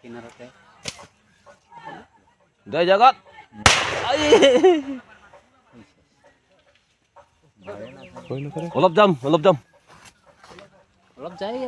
কিনাৰতে। জয় জগত। অলপ যাম, অলপ যাম। অলপ যায়।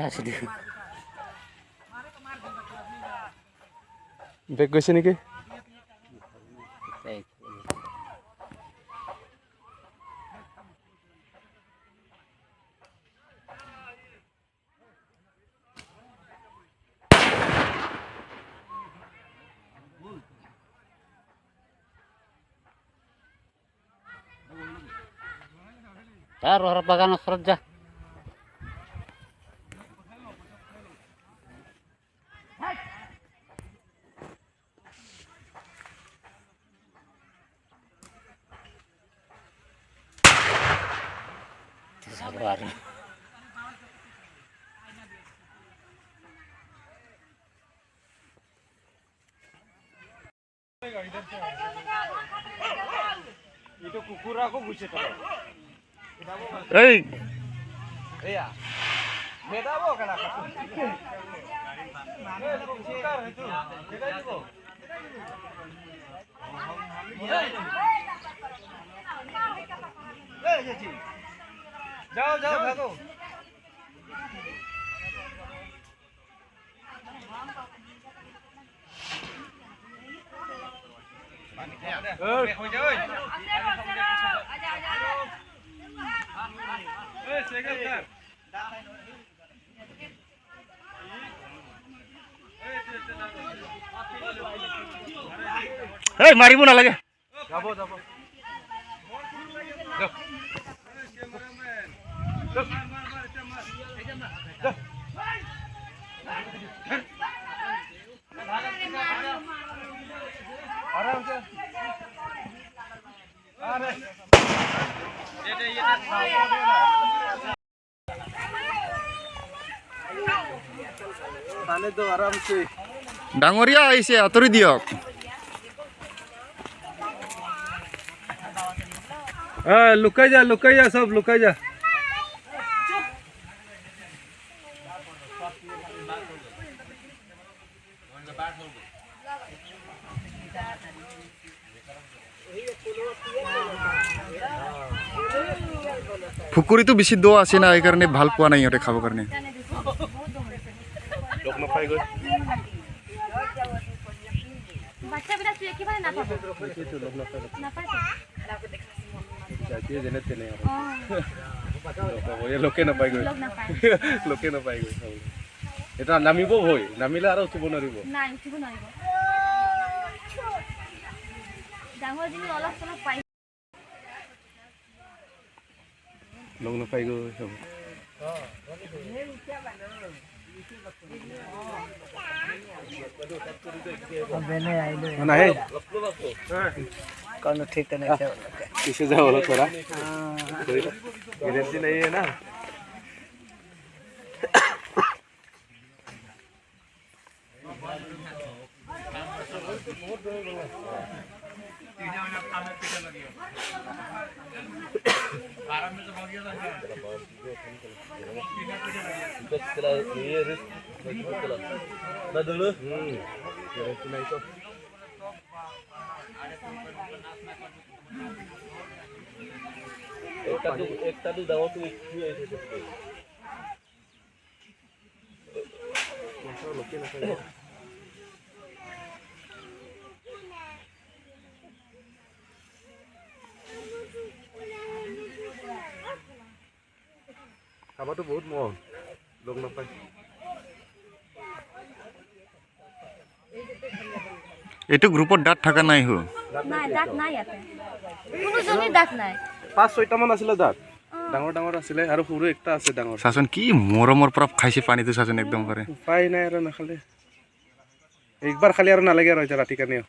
আছে। বেগ গৈছে নেকি? যা, ৰহৰ বাগানৰ ওচৰত যা। যাব আৰু। এই। যাও যাও, ভাগো। এই, মাৰিব নালাগে। যাব যাব। आराम से। अरे। पानी दो आराम से। ডাঙৰীয়া আহিছে, আঁতৰি দিয়ক। লুকাই যা, লুকাই যা, সব লুকাই যা। পুখুৰীটো বেছি দ আছে না, সেইকাৰণে ভাল পোৱা নাই সিহঁতে খাবৰ কাৰণে। লগ নাপাই গৈ। বাচ্চাবিলাক তুই একেবাৰে নাপাব। নাপায়তো। জাতীয় যেনে তেনে আৰু লোকে নাপায় গৈ। লগ নাপায়। লোকে নাপায় গৈ খাবলৈ। এতিয়া নামিব ভয়, নামিলে আৰু উঠিব নোৱাৰিব। নাই, উঠিব নোৱাৰিব। ডাঙৰজনী অলপ চলপ পাই। লগ নাপাই গৈ চব। নাহে। पीछे जाओ बोलो, थोड़ा गारंटी नहीं है ना। गारंटी नहीं तो। একটাটো ডাঙৰটো আহিছে। লোকে নাপায়। খাবাটো বহুত মন, লগ নাপায়। এইটো গ্ৰুপত দাঁত থকা নাই হো। নাই, দাঁত নাই ইয়াতে, কোনোজনী দাঁত নাই। পাঁচ ছয়টামান আছিলে দাঁত, ডাঙৰ ডাঙৰ আছিলে আৰু সৰু একটা আছে ডাঙৰ। চাচোন, কি মৰমৰ পৰা খাইছে পানীটো, চাচোন একদম পাৰে। উপায় নাই আৰু, নাখালে একবাৰ খালি আৰু নালাগে আৰু এতিয়া ৰাতি কাৰণেও।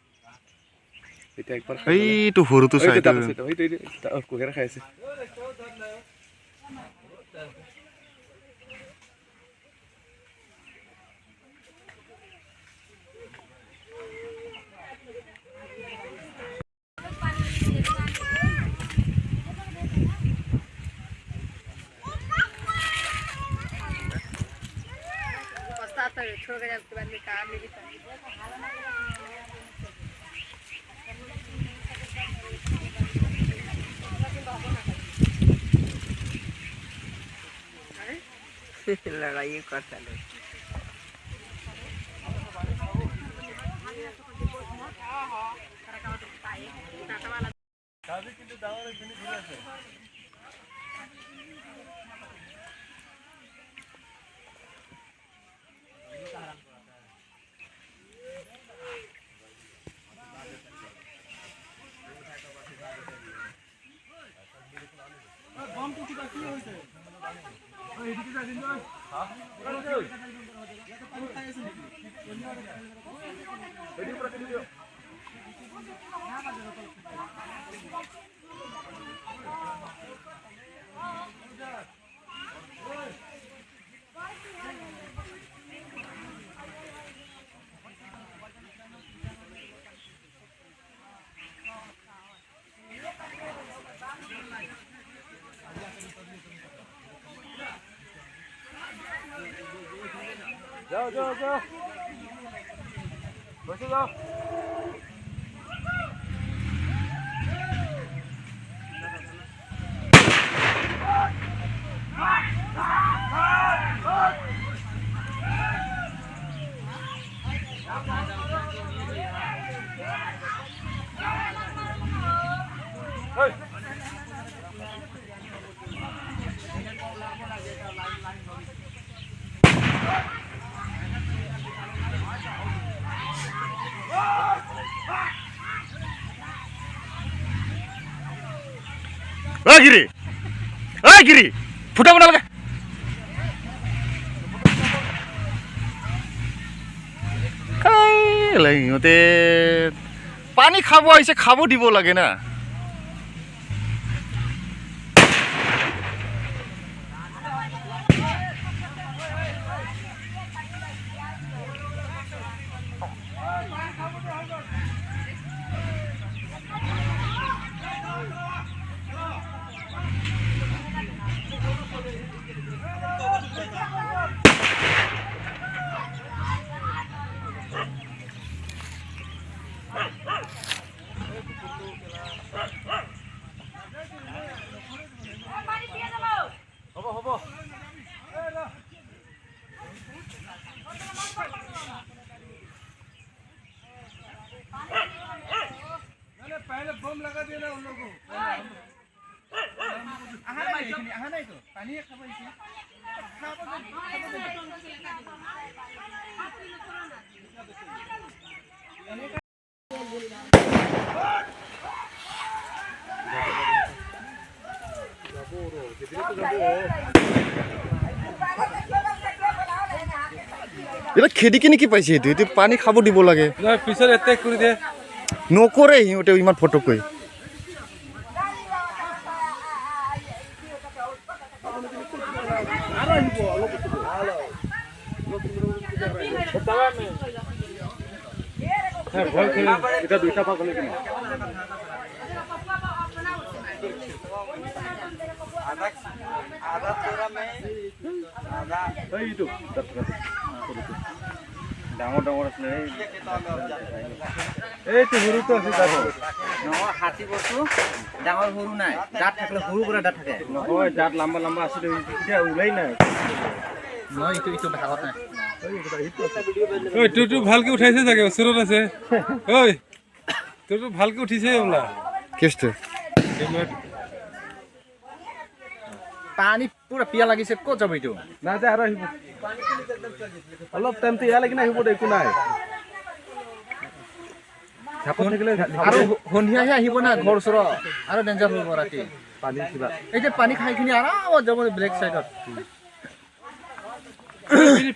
এতিয়া একবাৰ খাই। এইটো সৰুটো চাই। এইটো দাঁত আছে, এইটো, এইটো, এইটো কুঁহিয়াৰ খাই আছে। लड़ाई करता लोग। যাও যাও যাও বসে যাও। গিৰি ঐ গিৰি ফুটাব নালাগে। সিহঁতে পানী খাব আহিছে, খাব দিব লাগে না। पहले बम लगा दिया ना उन लोगों को। आहा नहीं तो पानी खाब এইবিলাক খেদি কিনে কি পাইছে এইটো? এইটো পানী খাব দিব লাগে। পিছত এটেক কৰি দিয়ে। নকৰে সিহঁতে ইমান ফটকৈ। ডাঙৰ ডাঙৰ আছিলে এইটো সৰুটো আছে। নহয় হাতী বস্তু ডাঙৰ সৰু নাই, দাঁত থাকিলে সৰু পৰা দাঁত থাকে। নহয় দাঁত লম্বা লম্বা আছিলে, এতিয়া ওলাই নাই। নহয় ইটো ইটো ভাগত নাই। ঐ তোৰটো ভালকে উঠাইছে চাগে, ওচৰত আছে। ঐ তোৰটো ভালকে উঠিছে বোলা। কেছটো পানী পুৰা পিয়া লাগিছে, ক'ত যাব এইটো? নাযায় আৰু আহিব অলপ টাইমটো ইয়ালৈকে আহিব, একো নাই। আৰু সন্ধিয়াহে আহিব না ঘৰ ওচৰত, আৰু ডেঞ্জাৰ হ'ব ৰাতি। পানী কিবা এতিয়া পানী খাই খিনি আৰামত যাব বেলেগ চাইডত।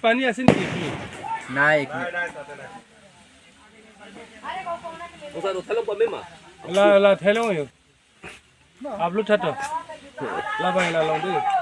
পানী আছে নেকি? নাই। লা লা ঠেলো আপলো ঠাটো লা বাই লা লং দে।